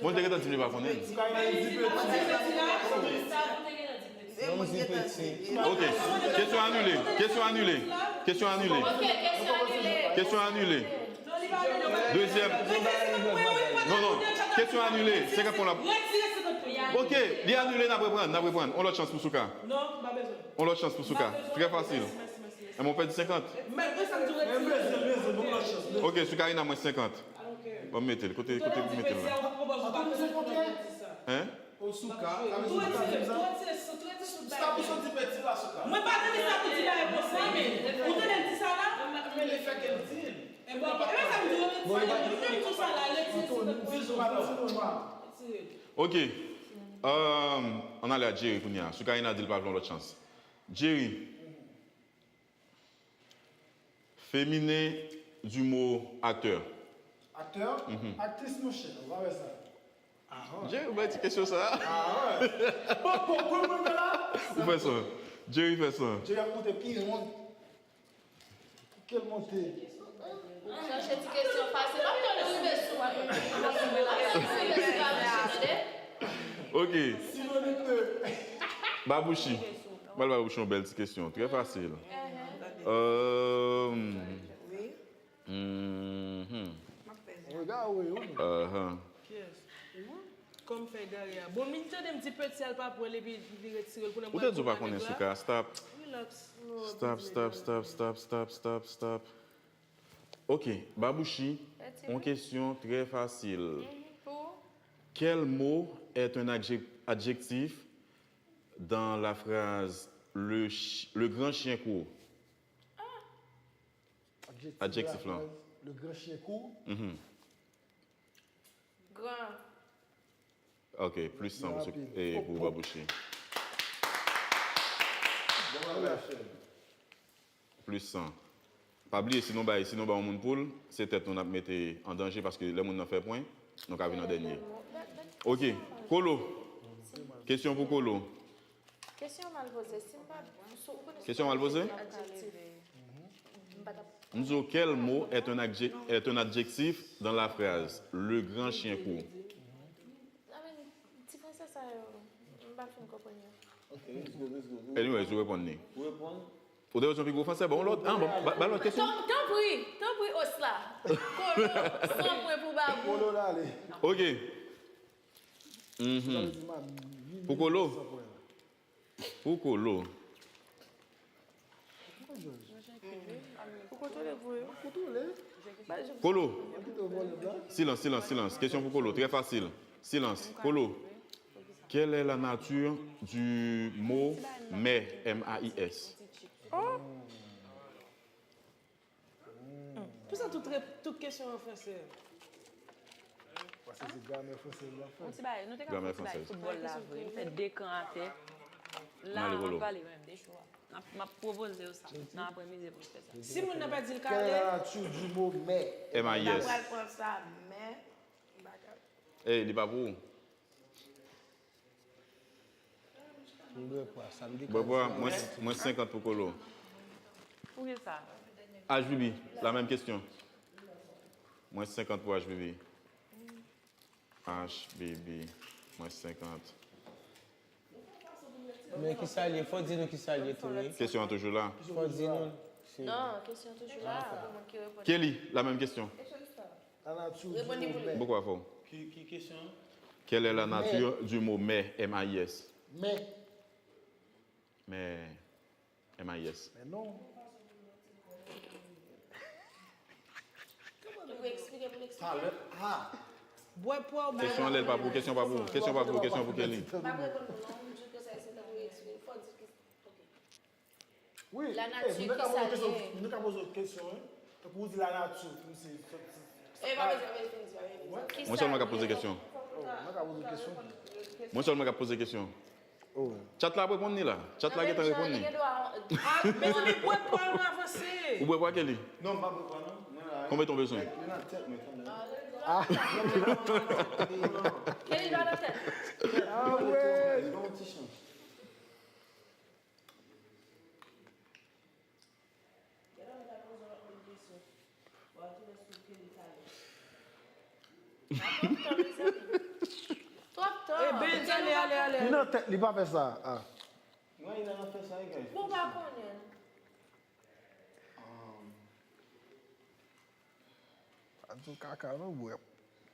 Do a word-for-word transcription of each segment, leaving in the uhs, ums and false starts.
Mwen te gentan di m li pa konnen. Ou ka di peti. Ok. Kesyon anile. Kesyon anile. Kesyon anile. Kesyon anile. Dezyèm. Non, non. Kesyon anile. Senkant pwen la. Ok. Li anile, n ap reprann. N ap reprann. On lòt chans pou Souka. On lòt chans pou Souka. Trè fasil. Enben, ou pèdi senkant. Ok, Soukarina, mwen senkant. Ban m mete l. Kote, kote pou mete l la? Hein? Osouka, sa vle di ou ta di sa? Sa pou soti peti la, Souka. Mwen pa tande sa pou di bagay konsa, men ou tande l di sa la? Men li fè ke l di l. E bon, e sa m di ou retire, ou menm tou sa la, retire se tout pwen. Ok. Euh, ann ale a Jerry kounye a. Soukarina di l pa vle yon lòt chans. Jerry. Féminin du mot acteur. Aktè? Aktris monchè, ou pa wè sa? Ahon. Jerry bay ti kesyon sa. Ahon. Bon, bon, bon, bon, bon la. Ou fè sa. Jerry fè sa. Jerry ap monte pi won. Kel monte? Chache ti kesyon fasil. M ap tann ou rive sou mwen. M ap tann ou rive sou mwen, tande? Ok. Sinonim de. Babouchi. Mwen bay Babouchi yon bèl ti kesyon. Trè fasil. Euh, mhm. Rega ou yo. Ahan. Kiyès? Kòm fè gare a. Bon, min tande m di peti a l pa pran l epi li retire l kounye a. Ou te di ou pa konnen Souka. Stop. Relax. Stop, stop, stop, stop, stop, stop, stop. Ok, Babouchi, yon kesyon trè fasil. Quel mot est un adje- adjectif dans la phrase le, ch- le grand chien court? Adjektif lan. Le grand chien court. Mhm. Gran. Ok, plis san pou, e, pou Babouchi. Plis san. Pa bliye, si nou bay, si nou bay yon moun poul, se tèt nou n ap mete an danje, paske lè moun nan fè pwen, nou ka vin an dènye. Ok, Kolo. Kesyon pou Kolo. Kesyon mal poze. Si m pa. Si ou konnen Kesyon mal poze? Adjektif. M pa t ap. M di w, quel mot est un, adje- est un adjectif dans la phrase le grand chien court? A men, ti fransè sa yo, m pa fin konprann yo. Ok, let's go, let's go. Anyways, ou reponn li. Ou reponn. Ou te bezwen pi gwo fransè? Bon, lòt. Ah, bon, ba, ba lòt kesyon. Tan- Tanpri, tanpri, Osla. Kolo, san pwen pou Babou. Kolo la ale. Ok. Mhm. Pou Kolo. Pou Kolo. Ou kontwole pou yo. Kolo. Kito vòlè blan. Silans, silans, silans. Kesyon pou Kolo. Trè fasil. Silans. Kolo. Quelle est la nature du mot mais, M A I S? Pou sa tout, rep- tout kesyon an fransè. Paske se gramè fransè yo ap fè. Yon ti bagay, nou te ka fè yon ti bagay foutbòl la vre. Nou fè de kan atè. La, Male m Kolo. ap pale menm de chwa. M ap- m ap pwopoze yo sa. Nan aprèmidi pou nou fè sa. Si moun nan pa di l Quelle est la kale, nature du mot mais? M A I S. Pral pran sa, men. Ey, li pa pou ou. M bwè pwa, sa m di. Bwè pwa, mwens, mwens senkant pou Kolo. Pou ki sa? H B B, la menm kesyon. Mwens senkant pou H B B. H B B, mwens senkant. Men ki sa l ye, fò di nou ki sa l ye tou, wi. Kesyon an toujou la. Fò di nou. Si. Non, kesyon toujou la, pou moun ki reponn. Kelly, la menm kesyon. La nature Reponn li du pou mot li. mais. Beaucoup à fond. Ki, ki kesyon? Quelle est la nature du mot mais, M A I S? Mais. Mais, M A I S. Men non. Ou eksplike pou l eksplike. Talè. Ah. Bwè pwa ou Kesyon anlè l pa pou, kesyon pa pou, kesyon pa pou, kesyon pou Kelly. M ap reponn pou nou, m di ke sa se tankou eksplike, fò di ki. Wi, La nature, eh, nou ka ki sa poze kesyon, l ye? Nou ka poze yon kesyon, hein? Tankou ou di la nature, tankou se. E pa bezwen, pa bezwen fin di, pa bezwen fin di. Mwen sèlman k ap poze kesyon. Oh, nou ka poze kesyon. Mwen sèlman k ap poze kesyon. Oh. Chat la ap reponn li la. Chat la gentan reponn li. Ah, mezanmi, bwè pwa nou avanse. Ou bwè pwa Kelly? Non, m pa bwè pwa non. Mwen la. Konbyen ton bezwen? Li nan tèt mwen, tande. Kelly dwa nan tèt. Ah ouais. Bon, ti chans. Genlè mwen ta poze w lòt moun kesyon. W a tounen sou Kelly talè. Twòp tan, mezanmi. Twòp tan. E Benz, ale, ale, ale. Li nan tèt li, pa fè sa. Ah. Mwen, li nan fè sa, e guys. Bon, pa konnen. Um, Pa di w kaka non, bwè.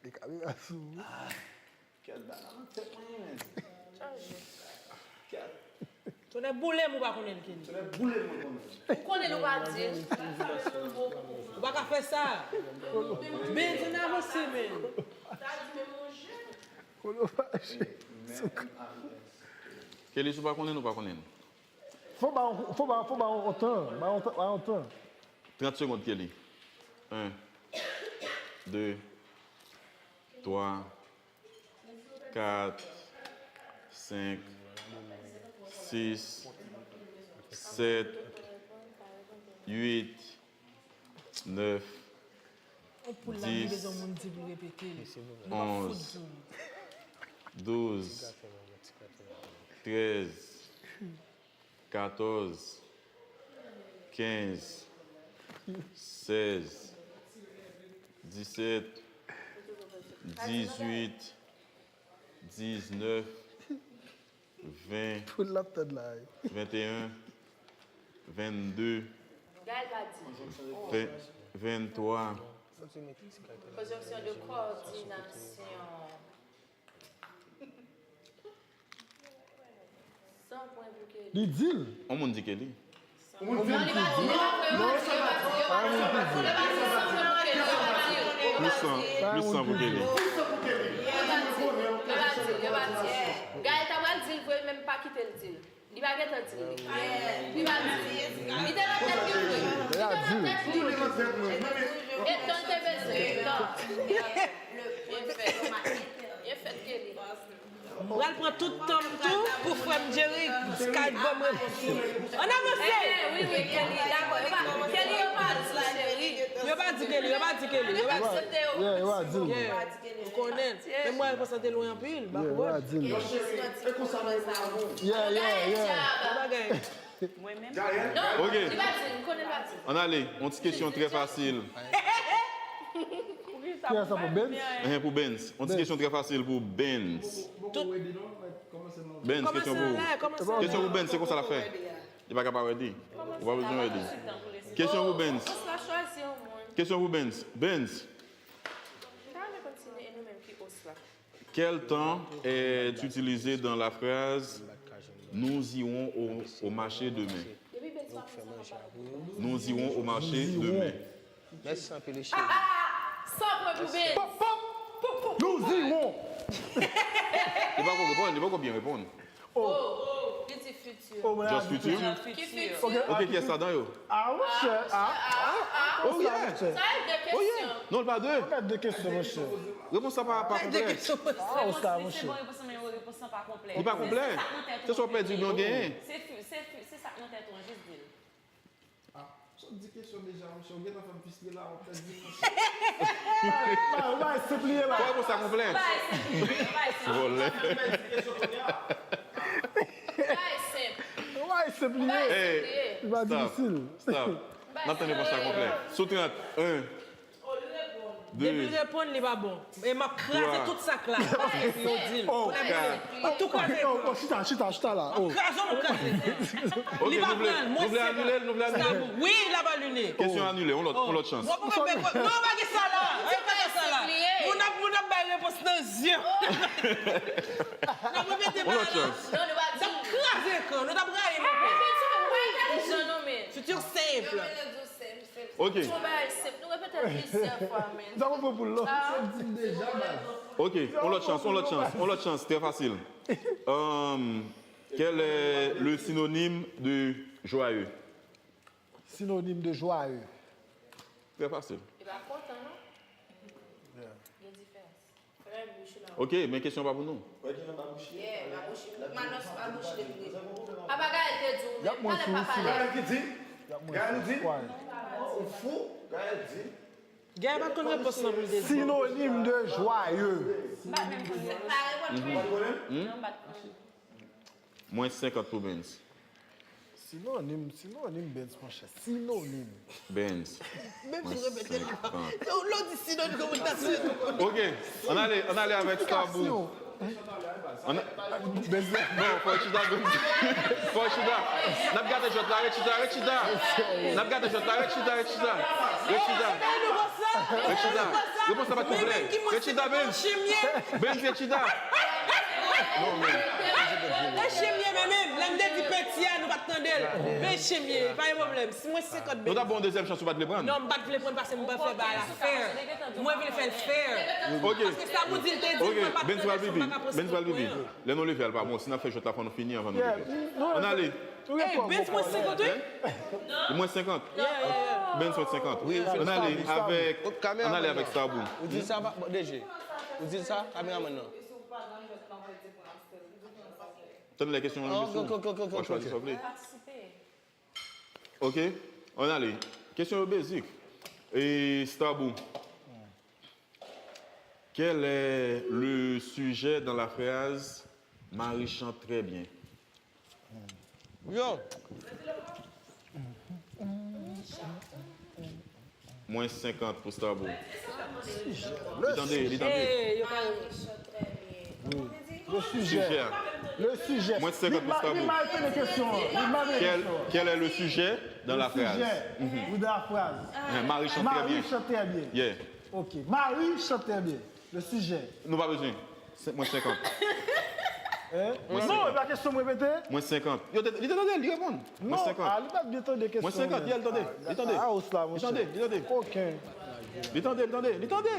Li ka vin asou ou. Ah, kèt bana nan tèt mwen, men. Chaje. Kèt. Tonnè boule m, ou pa konnen l, Kelly. Tonnè boule m, mwen konnen. Ou konnen l, ou pa di l. Ou pa ka fè sa. Men, ann avanse, men. Kono fache. Kelly, si w pa konnen l, ou pa konnen l. Fò ba, fò ba, fò ba yon tan, ba yon tan, ba yon tan. Trant segonn, Kelly. En, de, twa, kat, senk, sis, sèt, uit, nèf, dis, onz, douz, trèz, katòz, kenz, sèz, disèt, dizuit, diznèf, ven, venteyen, vennde, ven, venntwa. Konjonksyon de kowòdinasyon. San pwen pou Kelly. Li di l. On moun di Kelly. Non, li pa di, li pa di, li pa di, li pa di, li pa di, san pwen pou Kelly, li pa di. Plis san, plis san pou Kelly. Yo pa di, yo pa di, yo pa di. Gaël ta pral di l vre, men m pa kite l di l. Li pa gentan di li. Li pa di. Li te nan tèt li vre. Li te nan tèt li. E tan l te bezwen. Tan. Byen fèt. Byen fèt, Kelly. M pral pran tout tan m tou pou frè m Jerry Skype ban m repons yo. Ann avanse! Eh, wi, wi, Kelly, dakò. Yo pa, Kelly, yo pa di Jerry. Yo pa di Kelly, yo pa di Kelly. Yo pa di. Aksepte yo. Yeah, yo pa di. Yeah. Ou konnen. Men mwen, repons lan te lwen anpil. M pa konprann. Yeah, yo pa di. Cheri, e konsa nou ye pou lanmou. Yeah, yeah, yeah. Bagay. Mwen menm? Gaël? Non, li pa di, m konnen l pa di. Ann ale, yon ti kesyon trè fasil. Kiyès sa pou Benz? Enhen, pou Benz. Yon ti kesyon trè fasil pou Benz. Benz, kesyon pou ou. Kesyon pou Benz, se konsa l ap fè. Li pa ka pa ready. Ou pa bezwen ready. Kesyon pou Benz. Kesyon pou Benz. Benz. Quel temps est utilisé dans la phrase nous irons au, au marché demain? Nous irons au marché demain. Mèsi anpil, cheri. San pwen pou Benz. Pop, pop, pop, pop. Nous irons. Li poko reponn, li poko byen reponn. Oh, li di futur. Just futur? Ki futur? Ok, kiyès ladan yo? Ah, monchè. Ah, ah, ah. Oh, yeah. Sa e de kesyon. Non, l pa de. Ou mèt de kesyon, monchè. Repons la pa, pa konplè. Ah, Oscar, monchè. Li pa konplè. Se sa w pèdi oubyen w genyen. Se sa k nan tèt ou an, jis di l. Ah, sa w di kesyon deja, monchè, ou gentan fè m fiske la, w ap pèdi, monchè. Bay, bay, bay, senp li ye la. Fò repons sa konplè. Bay senp li ye, bay senp. Vòlè. Bay senp. Bay senp li ye. Li pa difisil. Stop. N ap tann repons la konplè. Sou trant, en. Depi l reponn, li pa bon. E m ap kraze tout sak la. Yo di l. Oh, kat. An tou ka, oh, oh, chita, chita, chita la. Oh. M ap kraze w, m ap kraze. Li pa pran l, mwen se mwen. Wi, l ap anile. Kesyon anile, on lòt, on lòt chans. W ap ouvè bèk ou. Non, pa gen sa la. Yo pa gen sa la. Moun ap, moun ap bay repons nan zye. N ap repete bagay la. On lòt chans. N ap kraze ekran, nou t ap rayi m ankò. Futur senp. Ok. Se yon bagay senp. Nou repete l plizyè fwa, men. Sa konprann pou l, non? Ah. Ok, on lòt chans, on lòt chans, on lòt chans, trè fasil. Euh, quel est le synonyme de joyeux? Synonyme de joyeux. Trè fasil. E pa kontan, non? Yeah. Gen diferans. Ok, men kesyon pa pou nou. Yeah, pa bouchi. Manos pa bouchi depi. Papa Gaël te di w, men talè pa pale. Gaël ki di? Gaël ou di? Ou fou? Gaël di. Gaël pa konn repons lan pou l te di. Synonyme de joyeux. M pa menm konn repons. Pa reponn mwen. Non, m pa t konn. Mwens senkant pou Benz. Sinonim, sinonim, Benz, monchè. Sinonim. Benz. Menm Mwen si w repete li pa. senkant. Se yon lodi sinonim ke mwen ta sou YouTube. Ok, ann ale, ann ale avèk Starbou. Esplikasyon. Ann- Non, fò chita, Benz. Fò chita. N ap gate jwèt la, ret chita, ret chita. N ap gate jwèt la, ret chita, ret chita. Ret chita. Ret chita. Repons la pa t konplè. Ret chita, Benz. Benz, ret chita. Non, men. E chimye men menm, lè m te di peti a, nou pa t tande l. Men chimye, pa gen pwoblèm. Si mwen senkant Nou t ap ba w yon dezyèm chans ou pa t vle pran. Non, m pa t vle pran paske m pa fè bagay la fair. Mwen vle fè l fair. Ok. Paske sa Boudy te di, Ok, mwen pa t Benz pral tande, pipi. mwen pa ka Benz pral pran pipi. mwen. Lè nou leve a, l pa bon. Si n ap fè jwèt la, fò nou fini anvan nou leve. Ann ale. Ey, Benz mwen senkant, wi. Mwen senkant. Ann ale avèk, ann ale avèk Starbou. Ou di sa, pa- bon, D G. Ou di sa, kameramann nan. Tann lè kesyon an rive sou ou. Ok, ok, ok, ok, W ap chwazi ok. sa w vle. Ok. Ann ale. Kesyon yo basic. E Starbou. Quel est le sujet dans la phrase Marie chante très bien? Yo, Mwens senkant pou Starbou. Li tande, li tande. Ey, yo pa Le sujet. Sujet. Le sujet. Mwen senkant pou Starbou. Li mal tande kesyon an. Li mal tande Quel, kesyon an. Quel est le sujet dans la phrase? Sujet. Ou dans la phrase. Hein, Marie chante très Marie bien. Chante très bien. Yeah. Ok. Marie chante très bien. Le sujet. Nou pa bezwen. Se- Mwen senkant. Hein? Non, e pa kesyon mwen repete. Mwen senkant. Yo, te- li te tande, li reponn. Mwen Non, senkant. Ah, li pa t byen tande kesyon. Mwen senkant, yeah, li tande. Li tande. Ah, os la, Li monchè. tande, li tande. Koken. Li tande, li tande, li tande.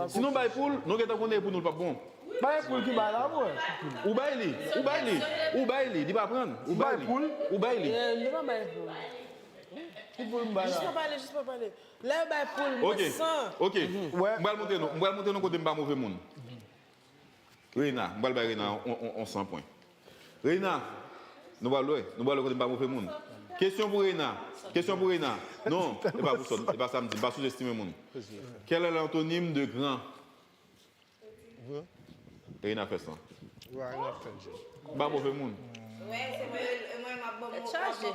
Si nou bay pou l, nou gentan konnen pou nou l p ap bon. Bay pou l ki bay la, mwen. Ou bay li, ou bay li, ou bay li, li pa pran. Ou bay li. Ou bay li. Eh, nou pa bay pou. Ki pou l m bay Jis la? pa pale, jis pa pale. Lè yo bay pou l, Ok, mwen san. Ok. M pral montre nou, m pral montre nou kote m pa move moun. Reina, m pral bay Reina on, on, on san pwen. Reina, nou pral wè, nou pral wè kote m pa move moun. Kesyon pou Reina. Kesyon pou Reina. Non, e pa pou sòt, e pa sa m di, m pa souzestime moun. Quel est l'antonyme de grand? Reina fè san. M pa move moun. Wè, se mwen, mwen m ap ban mwen. Chaje.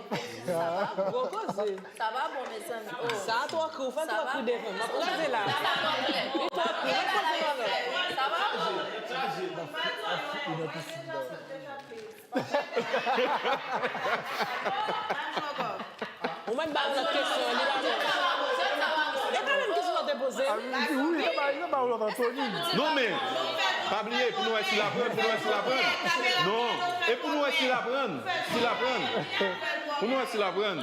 Gwo koze. Sa pa bon, mezanmi. Oh. Sa twò kri, ou fè twò kri devan. M ap kraze la. Sa pa bon. Li twò kri, mwen kraze la. Sa pa bon. Ou mèt ba yon lòt kesyon, li pa bon. E pa menm kesyon sa te poze. Wi, li ba, li ba yon lòt antoni. Non, men, pa bliye, pou nou wè si l aprann, pou nou wè si l aprann. Non, e pou nou wè si l aprann, si l aprann. Pou nou wè si l aprann.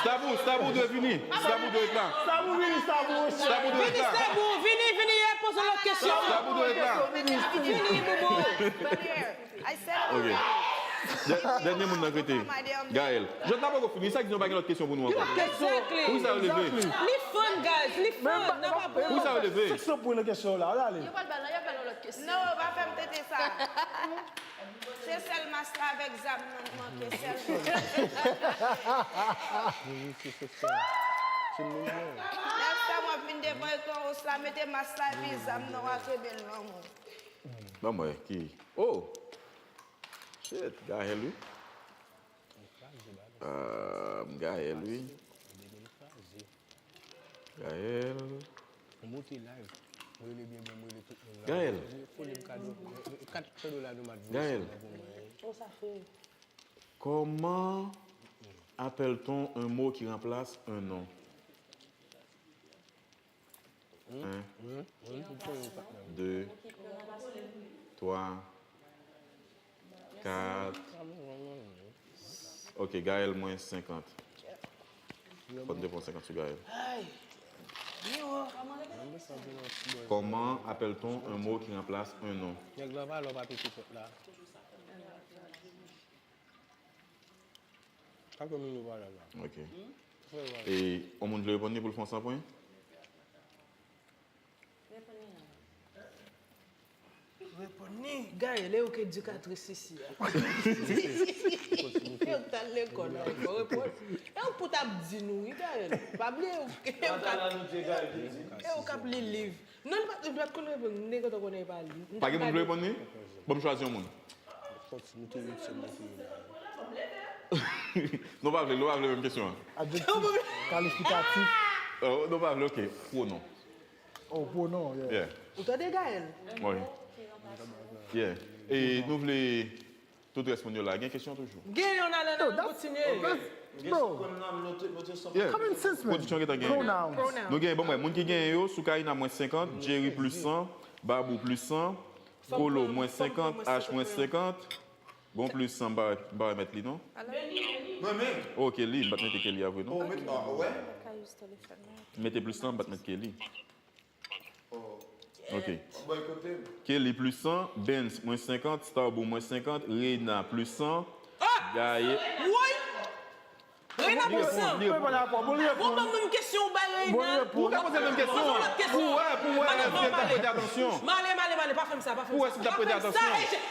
Stabou, Stabou dwe vini. Stabou dwe ret la. Stabou vini, Stabou. Stabou dwe ret Vini, la. Stabou, vini, vini, e poze lòt kesyon. Stabou dwe ret la. Vini, boubou. I said it Ok. already. Dè- Dènye moun nan k rete. Gaël. Jwèt la poko fini. Sa k di nou pa gen lòt kesyon pou nou ankò? Exactly. Poukisa yo leve? Li fun, guys. Li fun. N ap aprann. Poukisa yo leve? Seksyon pou nan kesyon la. Ala ale. Yo pral ba l, yo pral ba l lòt kesyon. Non, yo pa fè m tete sa. Se sèl mas la avèk zam nan k manke sèlman. Nèg sa w ap vin devan ekran os la, mete mas la epi zam nan w a kenbe l nan men w. Ban mwen ki. Oh! Shit, Gaël wi. Ah, Gaël wi. Gaël. Mwen monte live. Mwen rele byen byen, mwen rele tout moun la. Gaël. Mwen fole m kado. Kat kado la nou mat voye Gaël. Sèlman pou mwen. Oh, sa fre. Comment appelle-t-on un mot qui remplace un nom? Un, deux, trois, quatre. Ok, Gaël, mwens senkant. Fò n te pran senkant sou Gaël. Comment appelle-t-on un mot qui remplace un nom? Nèg la pa lò pa pete pòt la. Ka fè moun yo pa la la. Ok. E yon moun vle reponn li pou l fè yon san pwen? Reponn ni. Gaël, e ou k edikatris isi a? E ou k t al lekòl la, ou fò reponn. E ou k pou t ap di nou, wi, Gaël. Pa bliye, e ou k, e ou k ap, e ou k ap li liv. Non, li pa, li pa t konn reponn, m te gentan konnen e pa li. Pa gen moun vle reponn li? Bon, m chwazi yon moun. Fòk si nou te ret sèl nan fini la. Nou pa vle, nou pa vle menm kesyon an. Adjektif kalifikatif. Oh, nou pa vle, ok. Pwonon. Oh, pwonon, yeah. Yeah. Ou tande Gaël? Wi. Yeah. E nou vle tout rès moun yo la. Gen kesyon toujou? Gen, yon ale nan kontinye. Bro. Yeah. Common sense, man. Pwodiksyon gentan gen. Pronouns. Nou gen, bon, mwen, moun ki gen yo, Soukaina mwens senkant, Jerry plis san, Babou plis san, Kolo mwens senkant, H mwens senkant. Gon plis san, m pa remèt li non. Mwen menm. Oh, Kelly, m pa t mete Kelly a vre non. Oh, mete, ah, wè. M mete plis san, m pa t mete Kelly. Oh. Ok. Boy, kote m? Kelly plis san, Benz mwens senkant, Starboy mwens senkant, Reina plis san, Gaye. Woy! Reina plis san. Bon, ban m kesyon ou bay Reina. Ou ka poze menm kesyon an. Pou wè, pou wè si l t ap prete atansyon. M ale, m ale, m ale, pa fè m sa, pa fè m sa. Pou wè si l t ap prete atansyon. Hey, shit!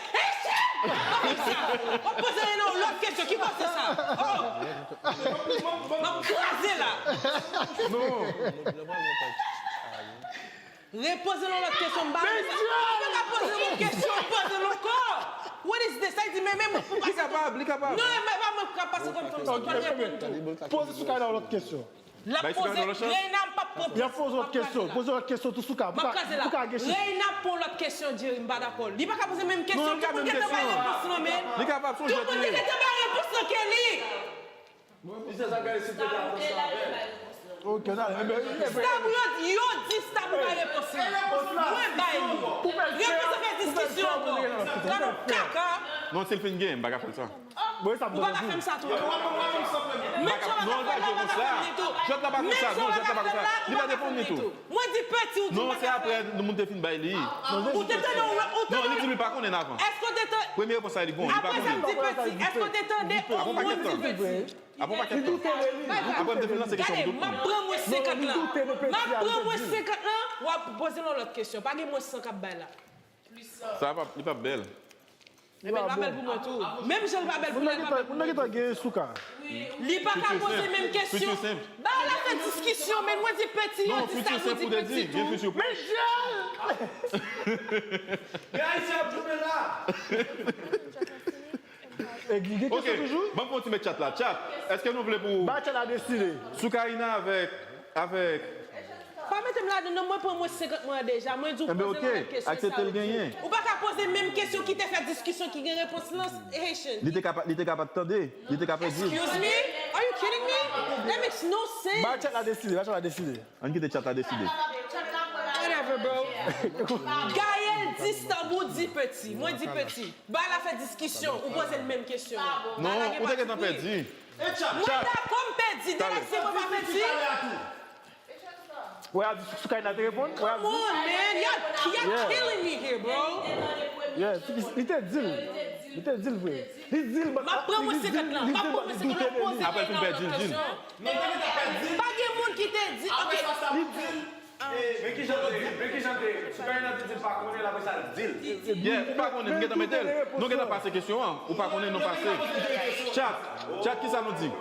Pa fè m sa. W ap poze Reina yon lòt kesyon. Ki koze sa? Oh! M ap kraze la. Non. Repoze l yon lòt kesyon, m pa renmen sa. Ou pa ka poze m yon kesyon, poze l ankò. What is this? Sa vle di, men, men mwen pou pase kòm. Li kapab, li kapab. Non, men pa mwen pou ka pase kòm fanm, sa w pral reponn tou. Poze Soukaina yon lòt kesyon. L ap poze, Reina, m p ap pran pòz. Y ap poze yon lòt kesyon. Poze yon lòt kesyon tou, Souka. M ap kraze la. Reina ap pran yon lòt kesyon, Jerry, m pa dakò. Li pa ka poze menm kesyon. Tout moun gentan bay repons lan, men. Li kapab, se yon jèt li ye. Tout moun te gentan bay repons lan, Kelly. Li se sa gade si te ka konsa. Ok, nan, enben, enben. Stab, yo, yo di Stab bay repons lan. Mwen bay li. Repons lan fè diskisyon ankò. Gade yon kaka. Non, si l fin gen, m pa ka fè l sa. Ou pa ka fè m sa tou. Menm jan w pa ka fè l la, ou pa ka fè m li tou. Jwèt la pa konsa. Non, jwèt la pa konsa. Li pa defann li tou. Mwen di peti, ou di m pa ka fè l. Non, se apre moun te fin bay li. Ou te tande, ou te tande. Non, li di li pa konnen avan. Èske w te tande? Premye repons la, li bon. Li pa konnen. Apre sa, m di peti, èske w te tande yon moun di peti? Apre yon pakèt tan. Apre m te fin lanse kesyon pou tout moun. Gade, m ap pran mwen senkant lan. M ap pran mwen senkant lan, w ap poze l yon lòt kesyon. Pa gen mwen san k ap bay la. Sa p ap, li p ap bèl. Ebyen, l pa bèl pou mwen tou. Menm jan l pa bèl pou lè, l pa bèl pou mwen tou. Li pa ka poze menm kesyon. Bagay la fè diskisyon, men mwen di peti, yo di sa, mwen di peti tou. Men jan! Gen Ayisyen ap jounen la! E gen kesyon toujou? Ok, ban m fè yon ti met chat la. Chat, èske nou vle pou. Ba chat la deside. Soukaina avèk, avèk. Pa mete m ladan non, mwen pran mwen senkant mwen an deja, mwen di w poze l yon lòt kesyon, e sa w di. Ou pa ka poze menm kesyon ki te fè diskisyon ki gen repons lan, Haitian. Li te ka pa, li te ka pa t tande, li te ka pèdi. Excuse me? Are you kidding me? That makes no sense. Ba chat la deside, ba chat la deside. Ann kite chat la deside. Whatever, bro. Gaël di Stab ou di peti. Mwen di peti. Bagay la fè diskisyon. Ou poze l menm kesyon an. Non, ou te gentan pèdi. Mwen dakò m pèdi. Dayè, si mwen pa pèdi. Wè, a di Soukaina te reponn. Wè, a di. Come on, man. Y'all, y'all killing me here, bro. Yeah, li te di l. Li te di l vre. Li di l, but. M ap pran mwen senkant lan. M ap pran mwen senkant lan. Poze Reina yon lòt kesyon. Pa gen moun ki te di, ok. Men kijan te ye, men kijan te ye. Soukaina te di l pa konnen l, apre sa l di l. Yeah, ou pa konnen, nou gentan mete l. Nou gentan pase kesyon an. Ou pa konnen, nou pase. Chat, chat, kisa nou di?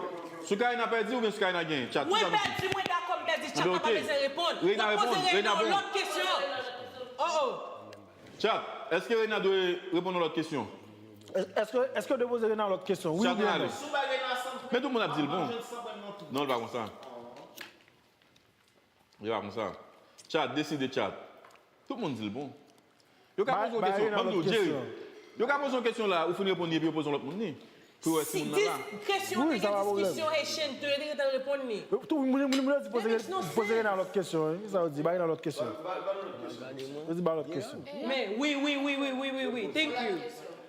Soukaina pèdi oubyen Soukaina genyen? Chat, kisa nou di? Mwen pèdi, mwen dakò, m pèdi. Chat la pa bezwen reponn. Mwen poze Reina yon lòt kesyon. Oh, oh. Chat, èske Reina dwe reponn yon lòt kesyon? Èske, èske w dwe poze Reina yon lòt kesyon? Wi oubyen non? Men tout moun ap di l bon. Non, l pa konsa. Li pa konsa. Chat, deside chat. Tout moun di l bon. Yo ka poze w kesyon, ban m di w, Jerry. Yo ka poze w kesyon la, ou fin reponn li epi yo poze yon lòt moun li. Pou yo wè si moun nan la. Kesyon an te gen diskisyon, Haitian tou, yo te gentan reponn li. Tou, moun, moun, moun yo di poze, poze Reina lòt kesyon, wi. Sa yo di, ba Reina lòt kesyon. Yo di ba lòt kesyon. Men, wi, wi, wi, wi, wi, wi, wi. Thank you.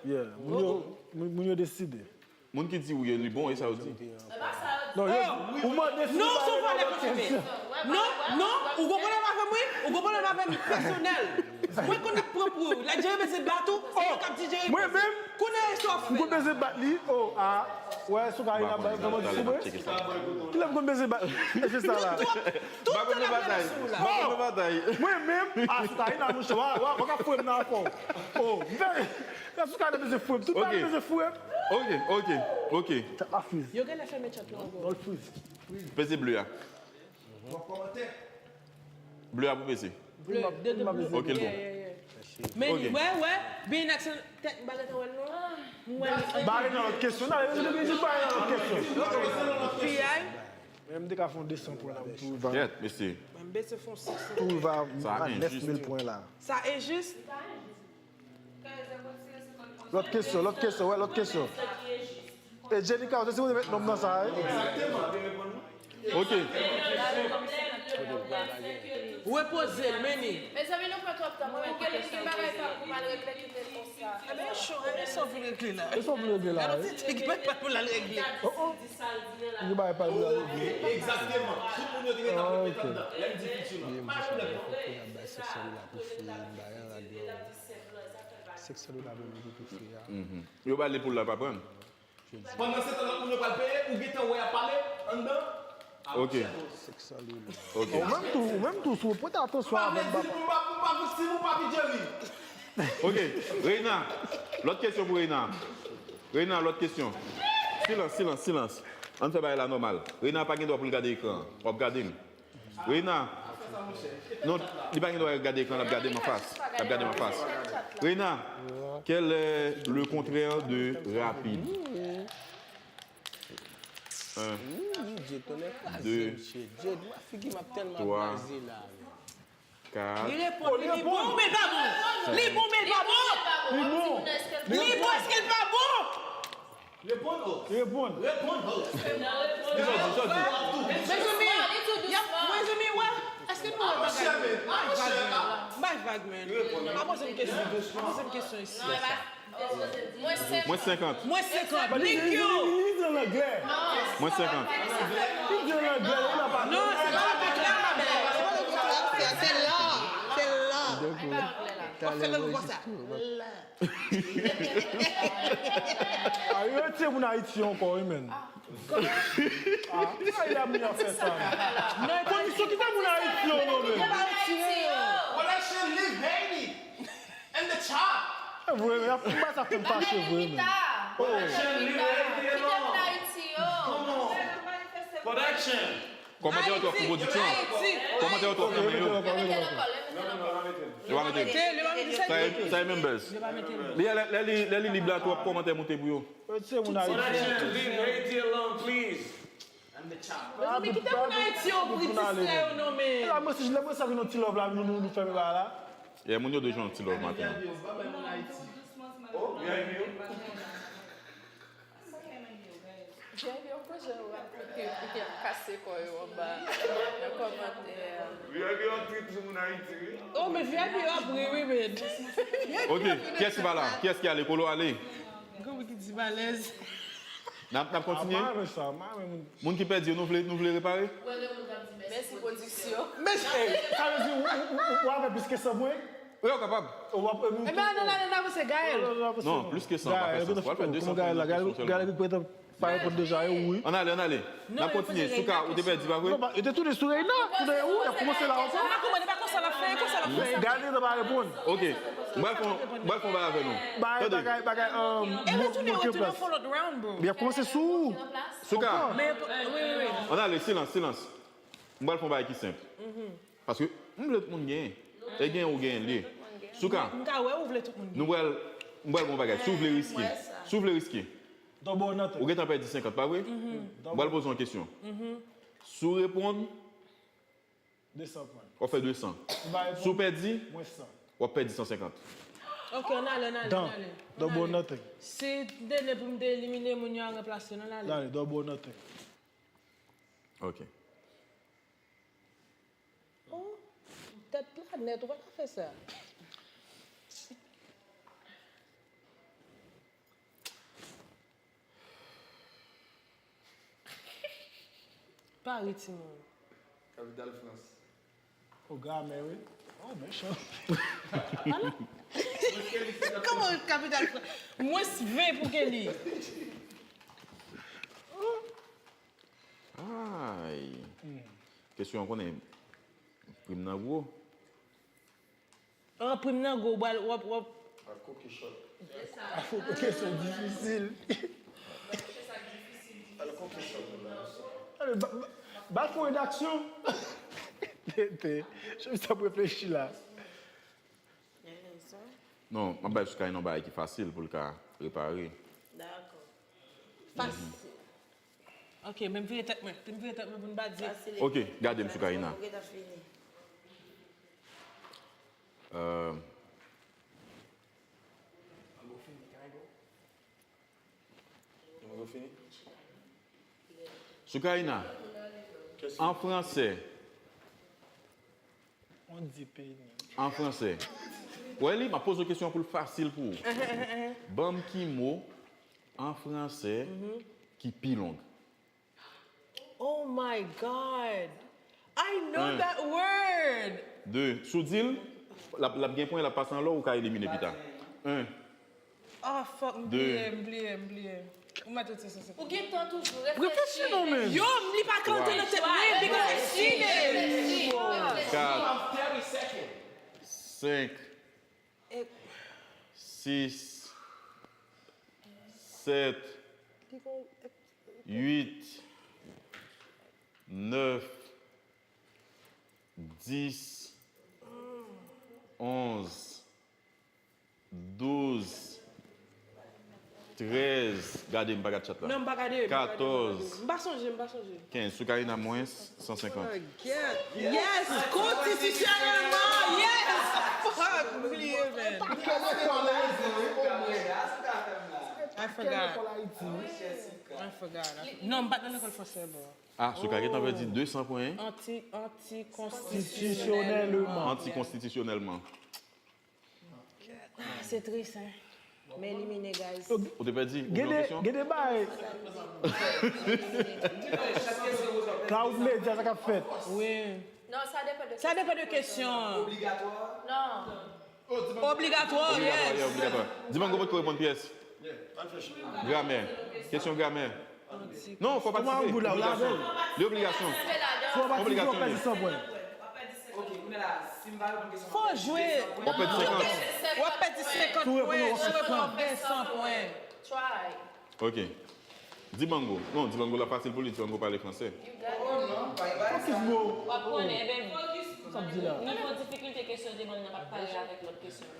Yeah, moun yo, moun, moun yo deside. Moun ki di wi yo li bon, e sa yo di. Non, yo, ou mande si ba Reina lòt kesyon. Non, non, ou gon pwoblèm avè m, wi. Ou gon pwoblèm avè m pèsonèl. Mwen konn ap pran pou ou. Lè Jerry bezwen bat ou, se mwen k ap di Jerry poze. Konnen sa w ap fè. M konn bezwen bat li. Oh, ah. Wè, Soukaina ban, ban manti sou mwen. Kilè m konn bezwen bat li? E se sa la. Tout tan ap rele sou ou la. Mwen menm, ah, Soukaina, monchè, w a, w a, w a ka foure m nan afè w. Oh, m fè, lè Soukaina bezwen foure m, tout bagay bezwen foure m. Ok, ok, ok. Chat la freeze. Yo genlè fèmen chat la ankò. Non, l freeze. Peze ble a. Ble a pou peze. Ble, de, de, ble. Ok, l bon. Men, wè, wè, bin aksan, tèt m pa gentan wè l non. M wè l. Bare nan lòt kesyon. Nan, li di bare nan lòt kesyon. P I. Men m te ka fè yon desan pwen la pou tou va. Kèt, mesye. Men m bese fon sis. Tou va a nèf mil pwen la. Sa enjis? Lòt kesyon, lòt kesyon, wè, lòt kesyon. E Jenika, ou te sipoze met nonm nan sa, wi. Ok. Repoze l, men li. Mezanmi, nou pran twòp tan pou regle l. Gen bagay pa pou mal regle, kite l konsa. Ebyen, cho, ebyen, sa w vin regle la? E sa w vin regle la, wi? Gade yon ti trik, men pa pou l al regle. Oh, oh. Gen bagay pa pou l al regle. Egzakteman. Tout moun yo te gentan ap repete anndan. Lè m di fiti, non. Pa gen pwoblèm, non. Kounye a bay senk san dola pou fri, m bay an rad yo. Senk san dola pou fri a. Yo ba li pou l la pa pran. Pandan se tan, lòt moun yo pral peye, ou gentan wè y ap pale anndan. Ok. Senk san dola. Ok. Ou menm tou, ou menm tou, si w prete atansyon avè m, papa. M pa viktim, ou pa viktim, ou pa Jerry. Ok. Reina, lòt kesyon pou Reina. Reina, lòt kesyon. Silans, silans, silans. Ann fè bagay la nòmal. Reina pa gen dwa pou l gade ekran an. W ap gade m. Reina. Non, li pa gen dwa gade ekran, l ap gade m anfas. L ap gade m anfas. Reina, quel est le contraire de rapide? Un, deux, trois. Li reponn, li bon, men l pa bon. Li bon, men l pa bon. Li bon. Li bon, èske l pa bon? Reponn, host. Reponn. Reponn, host. Kisa w di? Kisa w di? Mezanmi, y ap, mezanmi, wè, èske nou wè bagay yo? M bay vag, man. M bay vag, man. Pa poze m kesyon. Pa poze m kesyon isi. Mwen senkant. Mwen senkant. Nèg yo. Mwen senkant. Non, se pa anglè, ma belle. Se la. Se la. W ap fè lang ou konsa. A, yo retire moun Ayiti ankò, wi, men. Ah, sa y ap vin fè sa. Non, kondisyon ki fè moun Ayiti yo, non, men. Production, leave Haiti in the chat. E vre, men, m pa sa fè m fache vre, men. Production, leave Haiti alone. Come on. Production. Kòmantè yo twòp pou pwodiksyon an. Kòmantè yo twòp nan men yo. Yo pa mete l. Sa e, sa e menm buzz. Li, lè, lè li, lè li lib la twòp, kòmantè moute pou yo. Production, leave Haiti alone, please. Mezanmi, kite moun Ayiti yo pou distrè yo non, men. La, mwen, si lè mwen sa vin yon ti love la, nou, nou, nou fèmen bagay la. Yeah, moun yo dwe jwenn yon ti love maten an. V I P yo, kote yo ap kote, kote ap kase kò yo anba nan kòmantè a. V I P yo ap trip sou moun Ayiti, wi. Oh, men V I P yo ap ri, wi, men. Ok, kiyès ki pa la? Kiyès ki ale? Kolo ale. Kòman ki di balèz? N ap, n ap kontinye? Moun ki pèdi yo, nou vle, nou vle repare? Mèsi, pwodiksyon. Mèsi. Sa vle di, ou, ou, ou, ou avè plis ke san pwen? Wi, w kapab. Ebyen, ann ale, ann avanse, Gaël. Non, plis ke san, pa fè sans. W al fè de san pou yon kesyon sèlman. Gaël ki pa reponn deja, e ou, wi. Ann ale, ann ale. N ap kontinye. Souka, ou te pèdi, pa vre? Non, yo te tounen sou Reina. Tounen, ou, y ap kòmanse la ankò. M pa konprann, e pa konsa l ap fè, e konsa l ap fè. Gaël te pa reponn. Ok. M pral fè, m pral fè yon bagay avè nou. Tande. Bagay, bagay, um, e retounen, retounen fè yon lòt round, bro. Y ap kòmanse sou ou. Souka. Men, wi, wi, wi. Ann ale, silans, silans. M pral fè yon bagay ki senp. Paske m vle tout moun genyen. E genyen ou genyen l ye. Souka, m ka wè ou vle tout moun genyen. Nou pral, m pral ba w yon bagay. Si w vle riske, si w vle riske, ou gentan pèdi senkant, pa vre? M pral poze w yon kesyon. Si w reponn, w ap fè de san. Si w pèdi, w ap pèdi san senkant. Ok, ann ale, ann ale, ann ale. Double or nothing. Si m te ne pou m te elimine moun yo a ranplase yo, ann ale. Ann ale, double or nothing. Ok. Oh, tèt pla nèt, ou pa ka fè sa. Pari, timoun. Kapital Frans. O, gramè, wi. Oh, mechan. Kòman kapital Frans? Mwens ven pou Kelly. Ay. Kesyon an konnen prim nan gwo. An prim nan gwo, w ap, w ap, w ap. Afro kesyon difisil. Afro kesyon. Ale, ba, ba, ba l fon redaksyon. Tete, jan m ap reflechi la. Non, m ap bay Soukaina yon bagay ki fasil pou l ka repare. Dakò. Fasil. Ok, men m vire tèt mwen. Men m vire tèt mwen pou n pa di. Fasil. Ok, gade m, Soukaina. Mwen gentan fini. Euh, Soukaina, an fransè, On dit peni. An fransè. Wè li, m ap poze w kesyon pou l fasil pou ou. Ban m ki mo an fransè ki pi long. Oh my God! I know Un. That word! De, si w di l, l ap, l ap gen pwen, l ap pase anlè w, ou ka elimine pita. Un. Oh fuck, m De. Bliye, m bliye, m bliye. Ou mèt retire sa. Ou gen tan toujou. Reflechi non men. Yo, m li pa ka antre nan tèt mwen, because I see it. Kat. Senk. Sis. Sèt. Uit. Nèf. Dis. Onz. Douz. Trèz. Gade, m pa gad chat la. Non, m pa gade. M pa gade, m pa gade. Katòz. M pa sonje, m pa sonje. Kenz. Soukaina mwens san senkant. Yes! Konstitisyonèlman, yes! Fuck, m bliye, man. I forgot. I forgot. Non, m pa t nan lekòl fransè, bro. Ah, Soukaina gentan pèdi de san pwen. Anti, antikonstitisyonèlman. Konstitisyonèlman. Antikonstitisyonèlman. Ah, se tris, hein. Men elimine, guys. Ou te pèdi? Ou gen yon Gede, kesyon? gede bay. Cloud Media, sa k ap fèt? Wi. Non, sa depann de Sa depann de kesyon. Non. Obligatwa, Obligatwa, yeah, yes. Obligatwa. Di Mango potko reponn pyès. Gramè. Kesyon gramè. Non, fò patisipe. Kòman ou la, ou la avè l? Li obligasyon. Si w pa patisipe, w Obligasyon, pèdi li. San pwen. Fò jwe. W ap pèdi senkant. W ap pèdi senkant Si w reponn, pwen, w ap si w pèdi reponn, san. W ap pèdi san pwen. Try. Ok. Di Mango. Non, Di Mango la fasil pou li, Di Mango pale fransè. You got it. Fokis bro. W ap konnen, e ben, Sa m di la. nivo difikilte kesyon te ban m nan pa t pare avèk lòt kesyon yo.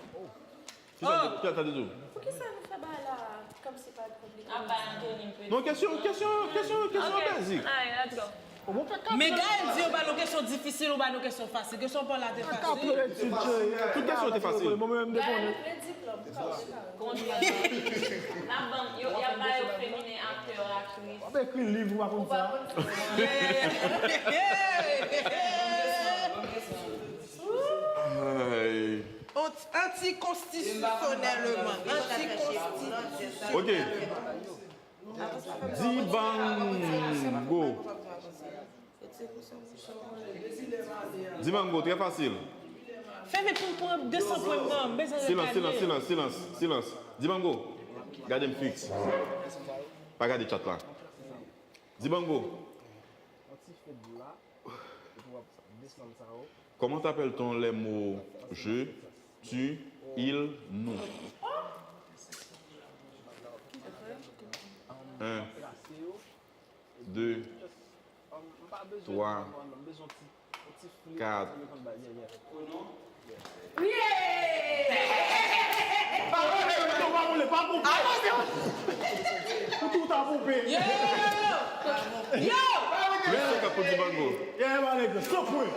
Kisa, kisa sa te di w? Poukisa nou fè bagay la kòmsi pa t konplike? Ap bay antonim peti. Non, kesyon, kesyon, kesyon, kesyon Ok. basic. Alright, let's go. Ou bon fè kat. Men Gaël di yo ba nou kesyon difisil, ou ba nou kesyon fasil. Kesyon pa la te Kat fasil. etid, Jay. Tout kesyon te fasil. Mwen menm m te Gaël, konnen. ou vle diplòm? Konn. N ap ban yo, y ap ba yo feminen aktè, aktris. W ap ekri liv, ou pa konn sa. Ay. Antikonstitisyonèlman. Antikonstitisyonèlman. Ok. Dibango. Dibango, trè fasil. Fèmen pou m pran de san pwen nan. M bezwen Silans, rekadre. Silans, silans, silans, silans. Dibango, gade m fiks. Pa gade chat la. Dibango. Comment t'appelle-t-on les mots je, tu, il, nous? Un, deux, trois, quatre. Pa boule, pa boule. Ou tou ta boule. Yo, yo, yo, yo, yo. Plis senkant pou Dibango. Yeah, my nigga. San pwen. Oh,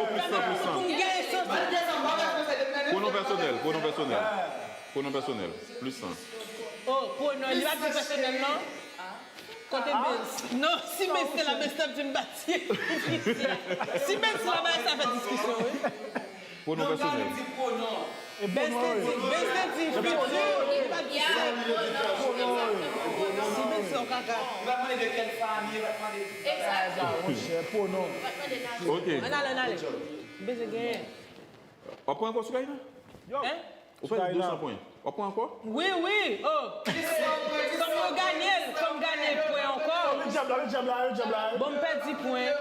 plis san pou san. Pou m genyen san pwen. Pwonon pèsonèl, pwonon pèsonèl. Pwonon pèsonèl, plis san. Oh, pwonon, li pa di pèsonèl, non? Kote Benz? Non, si Benz te la, Benz t ap di m bati. Si Benz te la, bagay sa fè diskisyon, wi. Pwonon pèsonèl. Benz te di, Benz te di futur, li pa di sèl. Si Benz se yon kaka. Egzakto. Monchè, pwonon. Ok. Ann ale, ann ale. Benz genyen. W ap pran ankò Soukaina? Hein? Ou pèdi de san pwen. W ap pran ankò? Wi, wi. Oh. Fò m reganye l, fò m gade pwen ankò. Yo, men djab la, men djab la, men djab la. Bon, m pèdi pwen.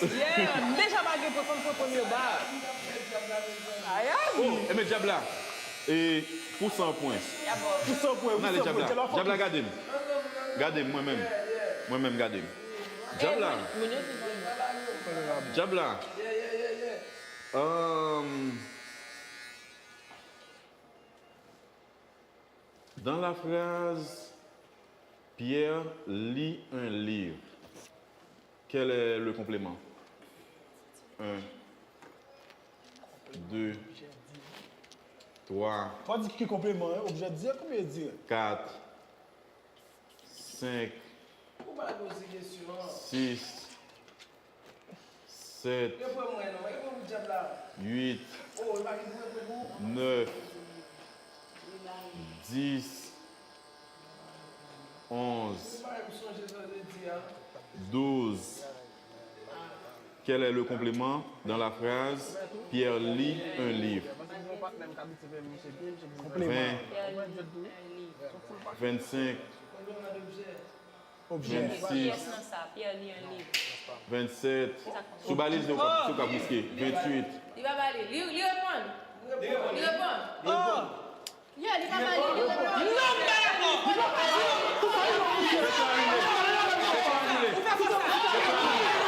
Yeah, m deja pa gen pwen, fò m pran pwen yo ba. Oh, e men djab la. E pou san pwen. Pou san pwen, Ann ale pou san djab pwen. la. Tèlman Djab la, fòk. gade m. Gade m, mwen menm. Mwen menm, gade m. Djab la. Moun yo se zanmi. Djab la. Ahn, Dans la phrase, Pierre lit un livre. Quel est le complément? Un, deux, trois, Fò di ki konpleman, hein? Objè dirèk oubyen endirèk? Quatre, cinq, Ou pa poze kesyon an. Six, sept, Yo pran mwen non, yo pran pou djab la. Huit, Oh, yo pa gen pou pou pou. Neuf, Dix, Onze, Yo pa menm sonje sa yo te di a. Douze. Quel est le complément dans la phrase Pierre lit un livre? Vingt, vingt-cinq, Konpleman d'objè. Objè. Vingt-six. Pyès nan sa, Pierre lit un livre. Vingt-sept. Sou baliz li ou ka, si ou ka briske. Vingt-huit. Li pa pale. Li, li reponn. Li reponn. Oh! Yeah, li pa pale, li reponn. Non, m pa dakò. Ou fè fòs a. Ou fè fòs a.